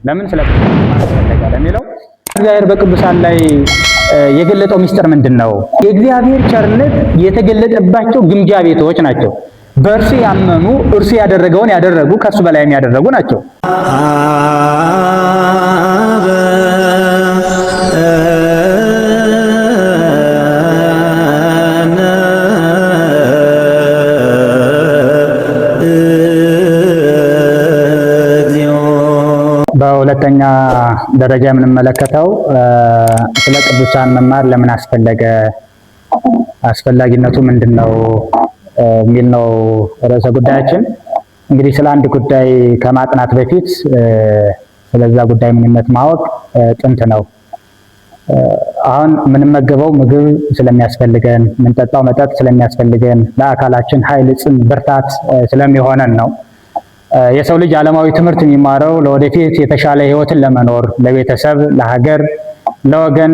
ለምን ስለ ቅዱሳን አስፈለገ ለሚለው እግዚአብሔር በቅዱሳን ላይ የገለጠው ሚስጥር ምንድን ነው? የእግዚአብሔር ቸርነት የተገለጠባቸው ግምጃ ቤቶች ናቸው። በእርሱ ያመኑ እርሱ ያደረገውን ያደረጉ ከእርሱ በላይም ያደረጉ ናቸው። በሁለተኛ ደረጃ የምንመለከተው ስለ ቅዱሳን መማር ለምን አስፈለገ፣ አስፈላጊነቱ ምንድን ነው የሚል ነው ርዕሰ ጉዳያችን። እንግዲህ ስለ አንድ ጉዳይ ከማጥናት በፊት ስለዛ ጉዳይ ምንነት ማወቅ ጥንት ነው። አሁን የምንመገበው ምግብ ስለሚያስፈልገን፣ የምንጠጣው መጠጥ ስለሚያስፈልገን፣ ለአካላችን ኃይል፣ ጽን፣ ብርታት ስለሚሆነን ነው። የሰው ልጅ ዓለማዊ ትምህርት የሚማረው ለወደፊት የተሻለ ሕይወትን ለመኖር ለቤተሰብ፣ ለሀገር፣ ለወገን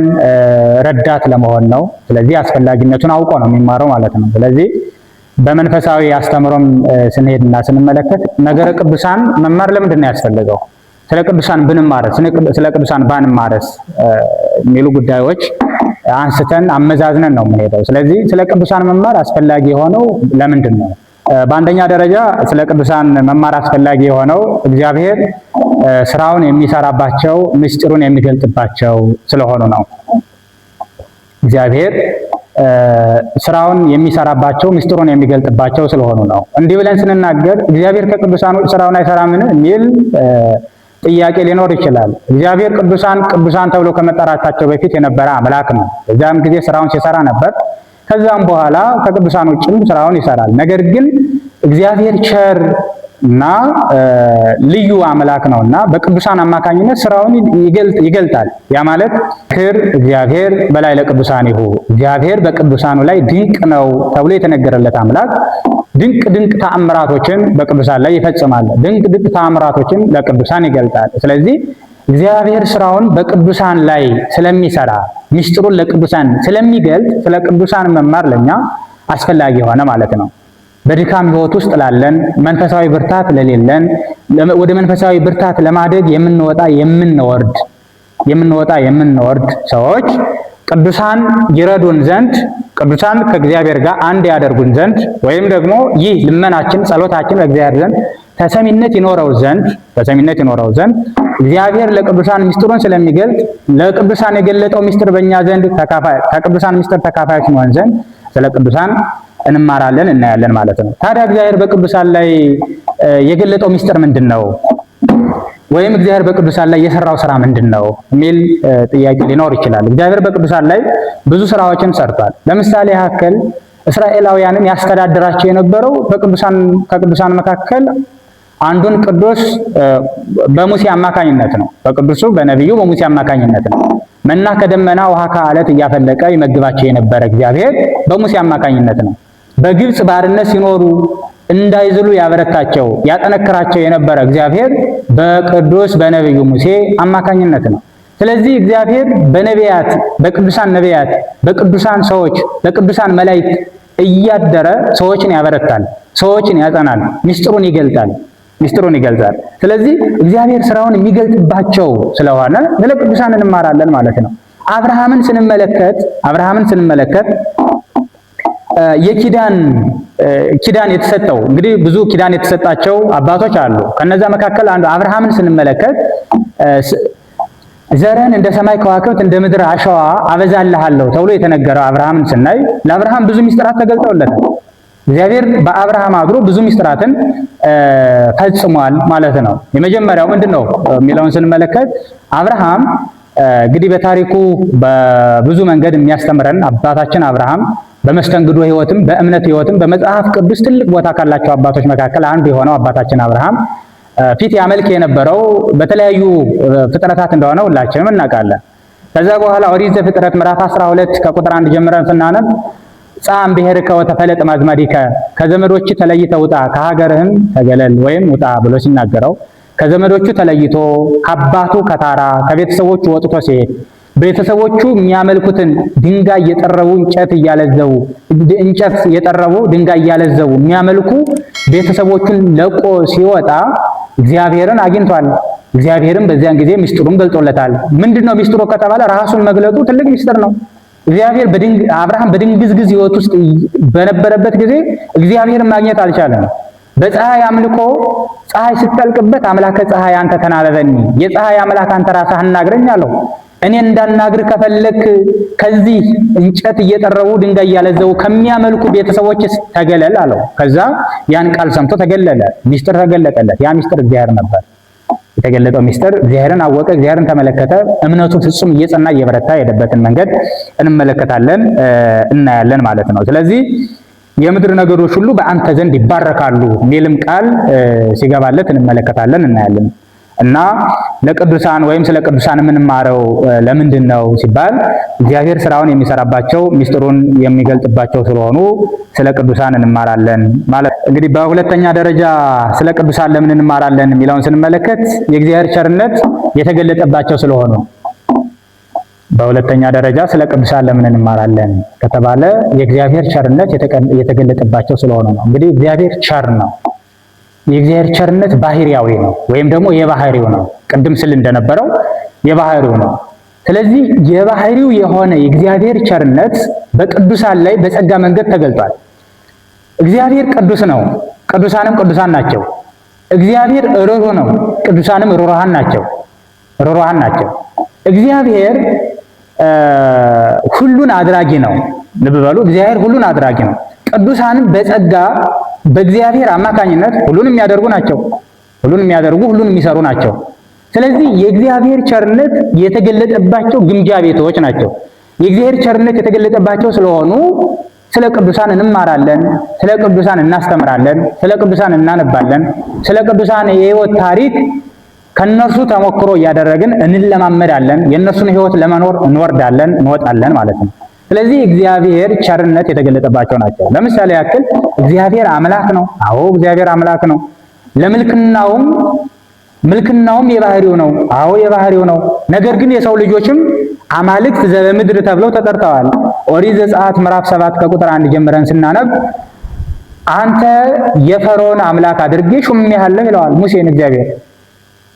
ረዳት ለመሆን ነው። ስለዚህ አስፈላጊነቱን አውቆ ነው የሚማረው ማለት ነው። ስለዚህ በመንፈሳዊ አስተምሮም ስንሄድና ስንመለከት ነገረ ቅዱሳን መማር ለምንድን ነው ያስፈልገው? ስለ ቅዱሳን ብንማረስ፣ ስለ ቅዱሳን ባንማረስ የሚሉ ጉዳዮች አንስተን አመዛዝነን ነው የምንሄደው። ስለዚህ ስለ ቅዱሳን መማር አስፈላጊ የሆነው ለምንድን ነው? በአንደኛ ደረጃ ስለ ቅዱሳን መማር አስፈላጊ የሆነው እግዚአብሔር ስራውን የሚሰራባቸው ምስጢሩን የሚገልጥባቸው ስለሆኑ ነው። እግዚአብሔር ስራውን የሚሰራባቸው ምስጢሩን የሚገልጥባቸው ስለሆኑ ነው። እንዲህ ብለን ስንናገር እግዚአብሔር ከቅዱሳን ስራውን አይሰራምን የሚል ጥያቄ ሊኖር ይችላል። እግዚአብሔር ቅዱሳን ቅዱሳን ተብሎ ከመጠራታቸው በፊት የነበረ አምላክ ነው። በዚያም ጊዜ ስራውን ሲሰራ ነበር። ከዛም በኋላ ከቅዱሳን ውጭም ስራውን ይሰራል። ነገር ግን እግዚአብሔር ቸር እና ልዩ አምላክ ነውና በቅዱሳን አማካኝነት ስራውን ይገልጣል። ያ ማለት ክር እግዚአብሔር በላይ ለቅዱሳን ይሁ እግዚአብሔር በቅዱሳኑ ላይ ድንቅ ነው ተብሎ የተነገረለት አምላክ ድንቅ ድንቅ ተአምራቶችን በቅዱሳን ላይ ይፈጽማል። ድንቅ ድንቅ ተአምራቶችን ለቅዱሳን ይገልጣል። ስለዚህ እግዚአብሔር ስራውን በቅዱሳን ላይ ስለሚሰራ ምስጢሩን ለቅዱሳን ስለሚገልጥ ስለ ቅዱሳን መማር ለኛ አስፈላጊ የሆነ ማለት ነው። በድካም ህይወት ውስጥ ላለን፣ መንፈሳዊ ብርታት ለሌለን፣ ወደ መንፈሳዊ ብርታት ለማደግ የምንወጣ የምንወርድ ሰዎች ቅዱሳን ይረዱን ዘንድ፣ ቅዱሳን ከእግዚአብሔር ጋር አንድ ያደርጉን ዘንድ፣ ወይም ደግሞ ይህ ልመናችን ጸሎታችን በእግዚአብሔር ዘንድ ተሰሚነት ይኖረው ዘንድ እግዚአብሔር ለቅዱሳን ምስጢሩን ስለሚገልጥ ለቅዱሳን የገለጠው ምስጢር በእኛ ዘንድ ተካፋይ ከቅዱሳን ምስጢር ተካፋዮች እንሆን ዘንድ ስለ ቅዱሳን እንማራለን፣ እናያለን ማለት ነው። ታዲያ እግዚአብሔር በቅዱሳን ላይ የገለጠው ምስጢር ምንድን ነው? ወይም እግዚአብሔር በቅዱሳን ላይ የሰራው ስራ ምንድን ነው የሚል ጥያቄ ሊኖር ይችላል። እግዚአብሔር በቅዱሳን ላይ ብዙ ስራዎችን ሰርቷል። ለምሳሌ ያክል እስራኤላውያንን ያስተዳድራቸው የነበረው በቅዱሳን ከቅዱሳን መካከል አንዱን ቅዱስ በሙሴ አማካኝነት ነው። በቅዱሱ በነቢዩ በሙሴ አማካኝነት ነው። መና ከደመና ውሃ ከአለት እያፈለቀ ይመግባቸው የነበረ እግዚአብሔር በሙሴ አማካኝነት ነው። በግብጽ ባርነት ሲኖሩ እንዳይዝሉ ያበረታቸው ያጠነክራቸው የነበረ እግዚአብሔር በቅዱስ በነቢዩ ሙሴ አማካኝነት ነው። ስለዚህ እግዚአብሔር በነቢያት፣ በቅዱሳን ነቢያት፣ በቅዱሳን ሰዎች፣ በቅዱሳን መላእክት እያደረ ሰዎችን ያበረታል፣ ሰዎችን ያጸናል፣ ምስጢሩን ይገልጣል ምስጢሩን ይገልጻል። ስለዚህ እግዚአብሔር ስራውን የሚገልጥባቸው ስለሆነ ስለ ቅዱሳን እንማራለን ማለት ነው። አብርሃምን ስንመለከት የኪዳን ኪዳን የተሰጠው፣ እንግዲህ ብዙ ኪዳን የተሰጣቸው አባቶች አሉ። ከነዛ መካከል አንዱ አብርሃምን ስንመለከት ዘርህን እንደ ሰማይ ከዋክብት እንደ ምድር አሸዋ አበዛልሃለሁ ተብሎ የተነገረው አብርሃምን ስናይ ለአብርሃም ብዙ ምስጢራት ተገልጠውለታል። እግዚአብሔር በአብርሃም አድሮ ብዙ ምስጢራትን ፈጽሟል ማለት ነው። የመጀመሪያው ምንድን ነው የሚለውን ስንመለከት አብርሃም እንግዲህ በታሪኩ በብዙ መንገድ የሚያስተምረን አባታችን አብርሃም በመስተንግዶ ሕይወትም በእምነት ሕይወትም በመጽሐፍ ቅዱስ ትልቅ ቦታ ካላቸው አባቶች መካከል አንዱ የሆነው አባታችን አብርሃም ፊት ያመልክ የነበረው በተለያዩ ፍጥረታት እንደሆነ ሁላችንም እናውቃለን። ከዛ በኋላ ኦሪት ዘፍጥረት ምዕራፍ 12 ከቁጥር 1 ጀምረን ስናነብ ጻእ እምብሔርከ ወተፈለጥ እምአዝማዲከ፣ ከዘመዶች ተለይተህ ውጣ፣ ከሀገርህም ተገለል ወይም ውጣ ብሎ ሲናገረው ከዘመዶቹ ተለይቶ ከአባቱ ከታራ ከቤተሰቦቹ ወጥቶ ሲሄድ ቤተሰቦቹ የሚያመልኩትን ድንጋይ እየጠረቡ እንጨት እያለዘቡ፣ እንጨት እየጠረቡ ድንጋይ እያለዘቡ የሚያመልኩ ቤተሰቦቹን ለቆ ሲወጣ እግዚአብሔርን አግኝቷል። እግዚአብሔርም በዚያን ጊዜ ሚስጥሩን ገልጦለታል። ምንድነው ሚስጥሩ ከተባለ ራሱን መግለጡ ትልቅ ሚስጥር ነው። እግዚአብሔር አብርሃም በድንግዝግዝ ሕይወት ውስጥ በነበረበት ጊዜ እግዚአብሔርን ማግኘት አልቻለም። በፀሐይ አምልኮ ፀሐይ ስትጠልቅበት አምላከ ፀሐይ አንተ ተናበበኒ፣ የፀሐይ አምላክ አንተ ራስህ አናግረኝ አለው። እኔ እንዳናግር ከፈለክ ከዚህ እንጨት እየጠረቡ ድንጋይ እያለዘቡ ከሚያመልኩ ቤተሰቦች ተገለል አለው። ከዛ ያን ቃል ሰምቶ ተገለለ። ሚስጥር ተገለጠለት። ያ ሚስጥር እግዚአብሔር ነበር። የተገለጠው ሚስጥር እግዚአብሔርን አወቀ፣ እግዚአብሔርን ተመለከተ። እምነቱ ፍጹም እየጸና እየበረታ የሄደበትን መንገድ እንመለከታለን፣ እናያለን ማለት ነው። ስለዚህ የምድር ነገዶች ሁሉ በአንተ ዘንድ ይባረካሉ የሚልም ቃል ሲገባለት እንመለከታለን፣ እናያለን። እና ለቅዱሳን ወይም ስለ ቅዱሳን የምንማረው ለምንድን ነው ሲባል እግዚአብሔር ስራውን የሚሰራባቸው ሚስጥሩን የሚገልጥባቸው ስለሆኑ ስለ ቅዱሳን እንማራለን ማለት። እንግዲህ በሁለተኛ ደረጃ ስለ ቅዱሳን ለምን እንማራለን የሚለውን ስንመለከት የእግዚአብሔር ቸርነት የተገለጠባቸው ስለሆኑ። በሁለተኛ ደረጃ ስለ ቅዱሳን ለምን እንማራለን ከተባለ የእግዚአብሔር ቸርነት የተገለጠባቸው ስለሆኑ ነው። እንግዲህ እግዚአብሔር ቸር ነው። የእግዚአብሔር ቸርነት ባህሪያዊ ነው፣ ወይም ደግሞ የባህሪው ነው። ቅድም ስል እንደነበረው የባህሪው ነው። ስለዚህ የባህሪው የሆነ የእግዚአብሔር ቸርነት በቅዱሳን ላይ በጸጋ መንገድ ተገልጧል። እግዚአብሔር ቅዱስ ነው፣ ቅዱሳንም ቅዱሳን ናቸው። እግዚአብሔር ርኅሩህ ነው፣ ቅዱሳንም ርኅሩሃን ናቸው፣ ርኅሩሃን ናቸው። እግዚአብሔር ሁሉን አድራጊ ነው። ልብ በሉ፣ እግዚአብሔር ሁሉን አድራጊ ነው። ቅዱሳንም በጸጋ በእግዚአብሔር አማካኝነት ሁሉን የሚያደርጉ ናቸው። ሁሉን የሚያደርጉ፣ ሁሉን የሚሰሩ ናቸው። ስለዚህ የእግዚአብሔር ቸርነት የተገለጠባቸው ግምጃ ቤቶች ናቸው። የእግዚአብሔር ቸርነት የተገለጠባቸው ስለሆኑ ስለ ቅዱሳን እንማራለን፣ ስለ ቅዱሳን እናስተምራለን፣ ስለ ቅዱሳን እናነባለን፣ ስለ ቅዱሳን የሕይወት ታሪክ ከነርሱ ተሞክሮ እያደረግን እንለማመዳለን። የእነርሱን ሕይወት ለመኖር እንወርዳለን፣ እንወጣለን ማለት ነው። ስለዚህ እግዚአብሔር ቸርነት የተገለጠባቸው ናቸው። ለምሳሌ ያክል እግዚአብሔር አምላክ ነው። አዎ እግዚአብሔር አምላክ ነው። ለምልክናውም ምልክናውም የባህሪው ነው። አዎ የባህሪው ነው። ነገር ግን የሰው ልጆችም አማልክት ዘበምድር ተብለው ተጠርተዋል። ኦሪት ዘጸአት ምዕራፍ 7 ከቁጥር 1 ጀምረን ስናነብ አንተ የፈርዖን አምላክ አድርጌ ሹሜሃለሁ ይለዋል ሙሴን እግዚአብሔር።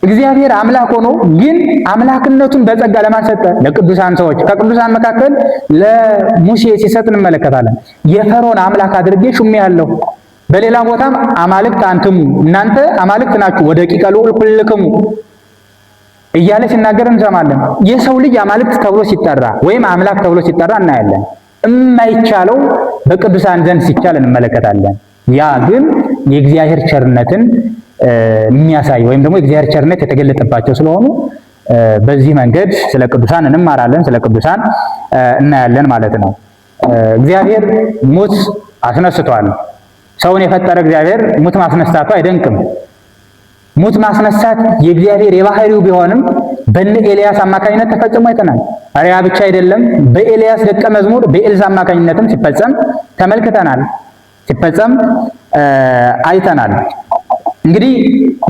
እግዚአብሔር አምላክ ሆኖ ግን አምላክነቱን በጸጋ ለማን ሰጠ? ለቅዱሳን ሰዎች። ከቅዱሳን መካከል ለሙሴ ሲሰጥ እንመለከታለን። የፈርዖን አምላክ አድርጌ ሹሜሃለሁ። በሌላ ቦታም አማልክት አንትሙ፣ እናንተ አማልክት ናችሁ፣ ወደቂቀ ልዑል ኩልክሙ እያለ ሲናገር እንሰማለን። የሰው ልጅ አማልክት ተብሎ ሲጠራ ወይም አምላክ ተብሎ ሲጠራ እናያለን። እማይቻለው በቅዱሳን ዘንድ ሲቻል እንመለከታለን። ያ ግን የእግዚአብሔር ቸርነትን የሚያሳይ ወይም ደግሞ የእግዚአብሔር ቸርነት የተገለጠባቸው ስለሆኑ በዚህ መንገድ ስለ ቅዱሳን እንማራለን፣ ስለ ቅዱሳን እናያለን ማለት ነው። እግዚአብሔር ሙት አስነስቷል። ሰውን የፈጠረ እግዚአብሔር ሙት ማስነሳቱ አይደንቅም። ሙት ማስነሳት የእግዚአብሔር የባህሪው ቢሆንም በነ ኤልያስ አማካኝነት ተፈጽሞ አይተናል። ያ ብቻ አይደለም፣ በኤልያስ ደቀ መዝሙር በኤልሳ አማካኝነትም ሲፈጸም ተመልክተናል፣ ሲፈጸም አይተናል። እንግዲህ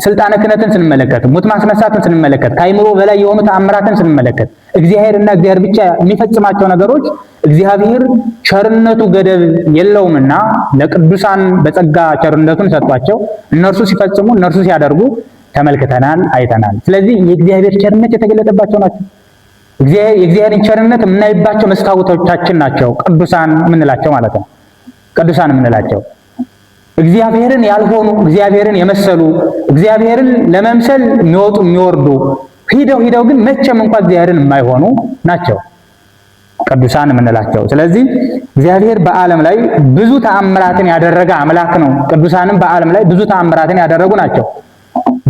ስልጣነ ክህነትን ስንመለከት፣ ሙት ማስነሳትን ስንመለከት፣ ከአይምሮ በላይ የሆኑ ተአምራትን ስንመለከት እግዚአብሔርና እግዚአብሔር ብቻ የሚፈጽማቸው ነገሮች እግዚአብሔር ቸርነቱ ገደብ የለውምና ለቅዱሳን በጸጋ ቸርነቱን ሰጥቷቸው እነርሱ ሲፈጽሙ፣ እነርሱ ሲያደርጉ ተመልክተናል፣ አይተናል። ስለዚህ የእግዚአብሔር ቸርነት የተገለጠባቸው ናቸው። የእግዚአብሔርን ቸርነት የምናይባቸው መስታወቶቻችን ናቸው፣ ቅዱሳን የምንላቸው ማለት ነው። ቅዱሳን የምንላቸው እግዚአብሔርን ያልሆኑ፣ እግዚአብሔርን የመሰሉ፣ እግዚአብሔርን ለመምሰል የሚወጡ የሚወርዱ፣ ሂደው ሂደው ግን መቼም እንኳን እግዚአብሔርን የማይሆኑ ናቸው ቅዱሳን የምንላቸው። ስለዚህ እግዚአብሔር በዓለም ላይ ብዙ ተአምራትን ያደረገ አምላክ ነው። ቅዱሳንም በዓለም ላይ ብዙ ተአምራትን ያደረጉ ናቸው።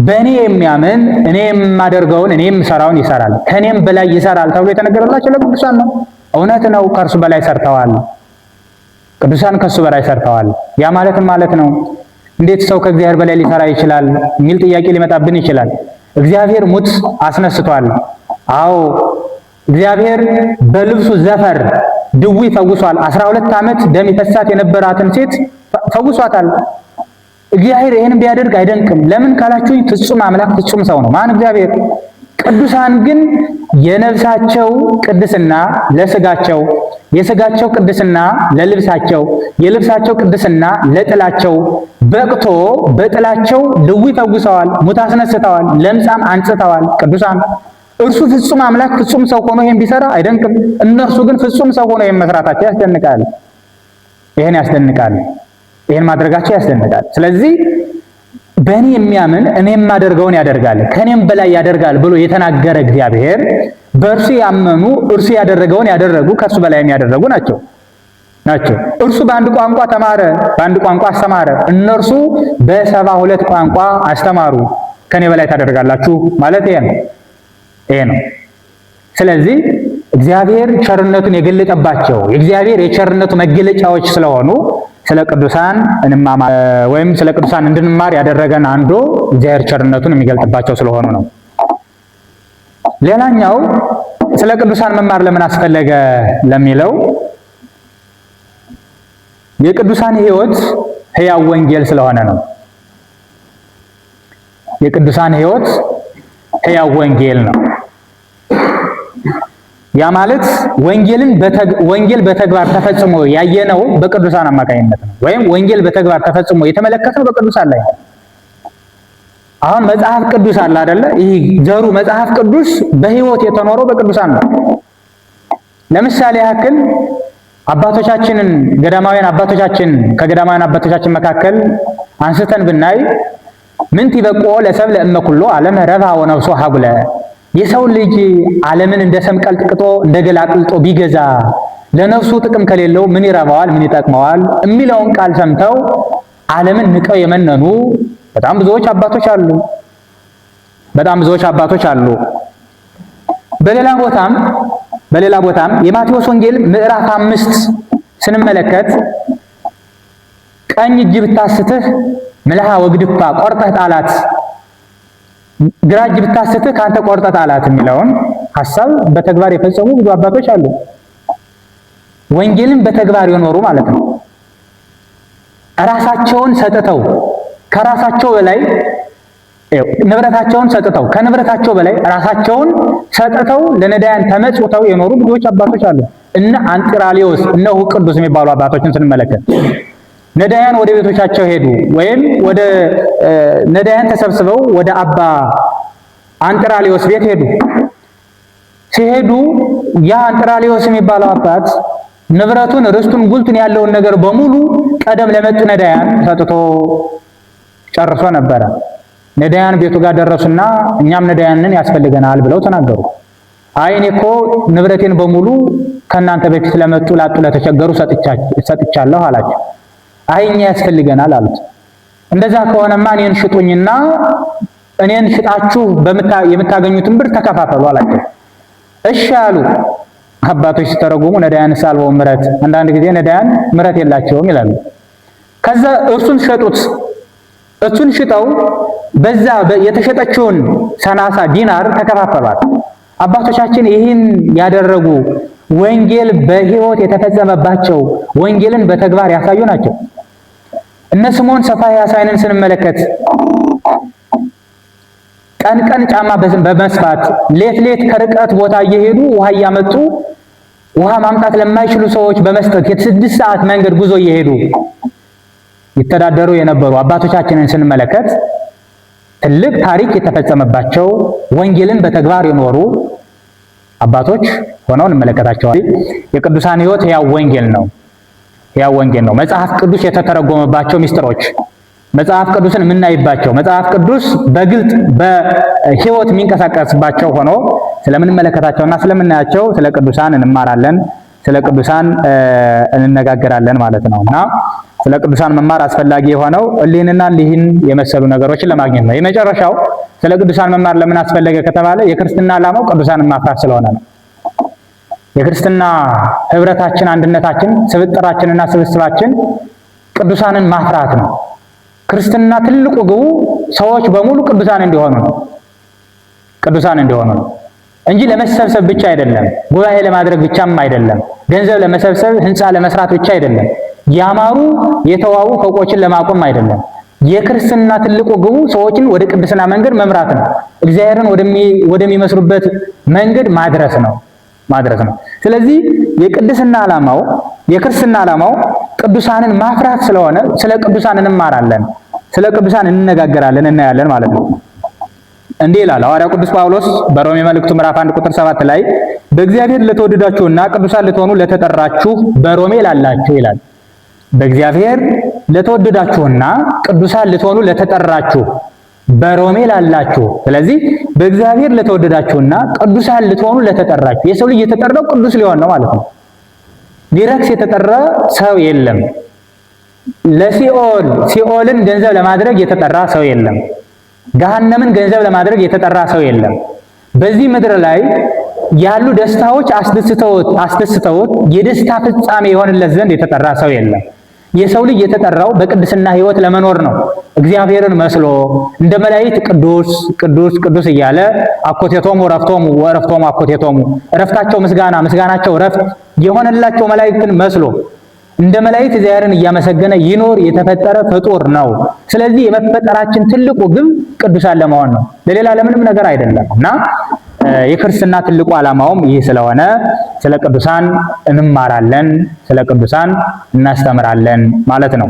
በእኔ የሚያምን እኔ የማደርገውን እኔ የምሰራውን ይሰራል፣ ከእኔም በላይ ይሰራል ተብሎ የተነገረላቸው ለቅዱሳን ነው። እውነት ነው። ከእርሱ በላይ ሰርተዋል። ቅዱሳን ከእሱ በላይ ሰርተዋል። ያ ማለትም ማለት ነው እንዴት ሰው ከእግዚአብሔር በላይ ሊሰራ ይችላል የሚል ጥያቄ ሊመጣብን ይችላል። እግዚአብሔር ሙት አስነስቷል። አዎ እግዚአብሔር በልብሱ ዘፈር ድዊ ፈውሷል። 12 ዓመት ደም ይፈሳት የነበራትን ሴት ፈውሷታል። እግዚአብሔር ይህን ቢያደርግ አይደንቅም። ለምን ካላችሁኝ ፍጹም አምላክ ፍጹም ሰው ነው። ማን? እግዚአብሔር። ቅዱሳን ግን የነፍሳቸው ቅድስና ለስጋቸው፣ የሥጋቸው ቅድስና ለልብሳቸው፣ የልብሳቸው ቅድስና ለጥላቸው በቅቶ በጥላቸው ድዊ ፈውሰዋል፣ ሙት አስነስተዋል፣ ለምጻም አንጽተዋል። ቅዱሳን እርሱ ፍጹም አምላክ ፍጹም ሰው ሆኖ ይሄን ቢሰራ አይደንቅም። እነርሱ ግን ፍጹም ሰው ሆኖ ይሄን መስራታቸው ያስደንቃል። ይሄን ያስደንቃል። ይሄን ማድረጋቸው ያስደንቃል። ስለዚህ በእኔ የሚያምን እኔ የማደርገውን ያደርጋል ከእኔም በላይ ያደርጋል ብሎ የተናገረ እግዚአብሔር በእርሱ ያመኑ እርሱ ያደረገውን ያደረጉ ከእርሱ በላይም ያደረጉ ናቸው። እርሱ በአንድ ቋንቋ ተማረ፣ በአንድ ቋንቋ አስተማረ። እነርሱ በ72 ቋንቋ አስተማሩ። ከኔ በላይ ታደርጋላችሁ ማለት ይሄ ነው። ይሄ ነው። ስለዚህ እግዚአብሔር ቸርነቱን የገለጠባቸው የእግዚአብሔር የቸርነቱ መገለጫዎች ስለሆኑ ስለ ቅዱሳን እንማማር ወይም ስለ ቅዱሳን እንድንማር ያደረገን አንዱ እግዚአብሔር ቸርነቱን የሚገልጥባቸው ስለሆኑ ነው። ሌላኛው ስለ ቅዱሳን መማር ለምን አስፈለገ ለሚለው የቅዱሳን ሕይወት ሕያው ወንጌል ስለሆነ ነው። የቅዱሳን ሕይወት ሕያው ወንጌል ነው። ያ ማለት ወንጌልን ወንጌል በተግባር ተፈጽሞ ያየነው በቅዱሳን አማካኝነት ነው። ወይም ወንጌል በተግባር ተፈጽሞ የተመለከተው በቅዱሳን ላይ ነው። አሁን መጽሐፍ ቅዱስ አለ አይደለ? ይህ ዘሩ መጽሐፍ ቅዱስ በሕይወት የተኖረው በቅዱሳን ነው። ለምሳሌ ያክል አባቶቻችንን ገዳማውያን አባቶቻችን ከገዳማውያን አባቶቻችን መካከል አንስተን ብናይ ምንት ይበቆ ለሰብእ ለእመ ኩሎ ዓለም ረብሃ ወነፍሶ ሀጉለ፣ የሰው ልጅ ዓለምን እንደ ሰም ቀልጥቅጦ እንደ ገላ አቅልጦ ቢገዛ ለነፍሱ ጥቅም ከሌለው ምን ይረባዋል? ምን ይጠቅመዋል? የሚለውን ቃል ሰምተው ዓለምን ንቀው የመነኑ በጣም ብዙዎች አባቶች አሉ። በጣም ብዙዎች አባቶች አሉ። በሌላ ቦታም የማቴዎስ ወንጌል ምዕራፍ 5 ስንመለከት ቀኝ እጅ ብታስትህ ምልሃ ወግድፋ ቆርጠህ ጣላት፣ ግራ እጅ ብታስትህ ካንተ ቆርጠህ ጣላት የሚለውን ሐሳብ በተግባር የፈጸሙ ብዙ አባቶች አሉ። ወንጌልን በተግባር የኖሩ ማለት ነው። ራሳቸውን ሰጥተው ከራሳቸው በላይ ንብረታቸውን ሰጥተው ከንብረታቸው በላይ ራሳቸውን ሰጥተው ለነዳያን ተመጽውተው የኖሩ ብዙዎች አባቶች አሉ። እነ አንጢራሊዮስ እነ ቅዱስ የሚባሉ አባቶችን ስንመለከት ነዳያን ወደ ቤቶቻቸው ሄዱ፣ ወይም ወደ ነዳያን ተሰብስበው ወደ አባ አንጥራሊዮስ ቤት ሄዱ። ሲሄዱ ያ አንጥራሊዮስ የሚባለው አባት ንብረቱን፣ ርስቱን፣ ጉልቱን ያለውን ነገር በሙሉ ቀደም ለመጡ ነዳያን ሰጥቶ ጨርሶ ነበረ። ነዳያን ቤቱ ጋር ደረሱና እኛም ነዳያንን ያስፈልገናል ብለው ተናገሩ። አይ እኔ እኮ ንብረቴን በሙሉ ከእናንተ በፊት ለመጡ ላጡ ለተቸገሩ ሰጥቻለሁ አላቸው። አይ እኛ ያስፈልገናል አሉት። እንደዛ ከሆነማ እኔን ሽጡኝና እኔን ሽጣችሁ የምታገኙትን ብር ተከፋፈሉ አላቸው። እሺ አሉ። አባቶች ሲተረጉሙ ነዳያን ሳልበው ምረት፣ አንዳንድ ጊዜ ነዳያን ምረት የላቸውም ይላሉ። ከዛ እርሱን ሸጡት። እሱን ሽጠው በዛ የተሸጠችውን 30 ዲናር ተከፋፈሏት። አባቶቻችን ይህን ያደረጉ ወንጌል በሕይወት የተፈጸመባቸው ወንጌልን በተግባር ያሳዩ ናቸው። እነ ስምዖን ሰፋሒ ያሳይንን ስንመለከት ቀን ቀን ጫማ በመስፋት ሌት ሌት ከርቀት ቦታ እየሄዱ ውሃ እያመጡ ውሃ ማምጣት ለማይችሉ ሰዎች በመስጠት የ6 ሰዓት መንገድ ጉዞ እየሄዱ ይተዳደሩ የነበሩ አባቶቻችንን ስንመለከት ትልቅ ታሪክ የተፈጸመባቸው ወንጌልን በተግባር የኖሩ አባቶች ሆነው እንመለከታቸዋለን። የቅዱሳን ሕይወት ሕያው ወንጌል ነው። ሕያው ወንጌል ነው። መጽሐፍ ቅዱስ የተተረጎመባቸው ሚስጥሮች፣ መጽሐፍ ቅዱስን የምናይባቸው፣ መጽሐፍ ቅዱስ በግልጥ በሕይወት የሚንቀሳቀስባቸው ሆኖ ስለምንመለከታቸውና ስለምናያቸው ስለ ቅዱሳን እንማራለን፣ ስለ ቅዱሳን እንነጋገራለን ማለት ነው። እና ስለ ቅዱሳን መማር አስፈላጊ የሆነው እሊህንና እሊህን የመሰሉ ነገሮችን ለማግኘት ነው። የመጨረሻው ስለ ቅዱሳን መማር ለምን አስፈለገ ከተባለ የክርስትና ዓላማው ቅዱሳንን ማፍራት ስለሆነ ነው። የክርስትና ህብረታችን፣ አንድነታችን፣ ስብጥራችንና ስብስባችን ቅዱሳንን ማፍራት ነው። ክርስትና ትልቁ ግቡ ሰዎች በሙሉ ቅዱሳን እንዲሆኑ ነው። ቅዱሳን እንዲሆኑ ነው እንጂ ለመሰብሰብ ብቻ አይደለም። ጉባኤ ለማድረግ ብቻም አይደለም። ገንዘብ ለመሰብሰብ ህንፃ ለመስራት ብቻ አይደለም። ያማሩ የተዋቡ ፎቆችን ለማቆም አይደለም። የክርስትና ትልቁ ግቡ ሰዎችን ወደ ቅድስና መንገድ መምራት ነው። እግዚአብሔርን ወደሚመስሉበት መንገድ ማድረስ ነው። ማድረስ ነው። ስለዚህ የቅድስና ዓላማው የክርስትና ዓላማው ቅዱሳንን ማፍራት ስለሆነ ስለ ቅዱሳን እንማራለን፣ ስለ ቅዱሳን እንነጋገራለን፣ እናያለን ማለት ነው። እንዲህ ይላል ሐዋርያው ቅዱስ ጳውሎስ በሮሜ መልእክቱ ምዕራፍ 1 ቁጥር 7 ላይ በእግዚአብሔር ለተወደዳችሁና ቅዱሳን ልትሆኑ ለተጠራችሁ በሮሜ ላላችሁ ይላል። በእግዚአብሔር ለተወደዳችሁና ቅዱሳን ልትሆኑ ለተጠራችሁ በሮሜ ላላችሁ። ስለዚህ በእግዚአብሔር ለተወደዳችሁና ቅዱሳን ልትሆኑ ለተጠራችሁ፣ የሰው ልጅ የተጠራው ቅዱስ ሊሆን ነው ማለት ነው። ሊረክስ የተጠራ ሰው የለም። ለሲኦል ሲኦልን ገንዘብ ለማድረግ የተጠራ ሰው የለም። ገሃነምን ገንዘብ ለማድረግ የተጠራ ሰው የለም። በዚህ ምድር ላይ ያሉ ደስታዎች አስደስተውት የደስታ ፍጻሜ የሆንለት ዘንድ የተጠራ ሰው የለም። የሰው ልጅ የተጠራው በቅድስና ሕይወት ለመኖር ነው። እግዚአብሔርን መስሎ እንደ መላእክት ቅዱስ ቅዱስ ቅዱስ እያለ አኮቴቶሙ ዕረፍቶሙ ወዕረፍቶሙ አኮቴቶሙ፣ ዕረፍታቸው ምስጋና ምስጋናቸው ዕረፍት የሆነላቸው መላእክትን መስሎ እንደ መላእክት እግዚአብሔርን እያመሰገነ ይኖር የተፈጠረ ፍጡር ነው። ስለዚህ የመፈጠራችን ትልቁ ግብ ቅዱሳን ለመሆን ነው፣ ለሌላ ለምንም ነገር አይደለም። እና የክርስትና ትልቁ ዓላማውም ይህ ስለሆነ ስለ ቅዱሳን እንማራለን፣ ስለ ቅዱሳን እናስተምራለን ማለት ነው።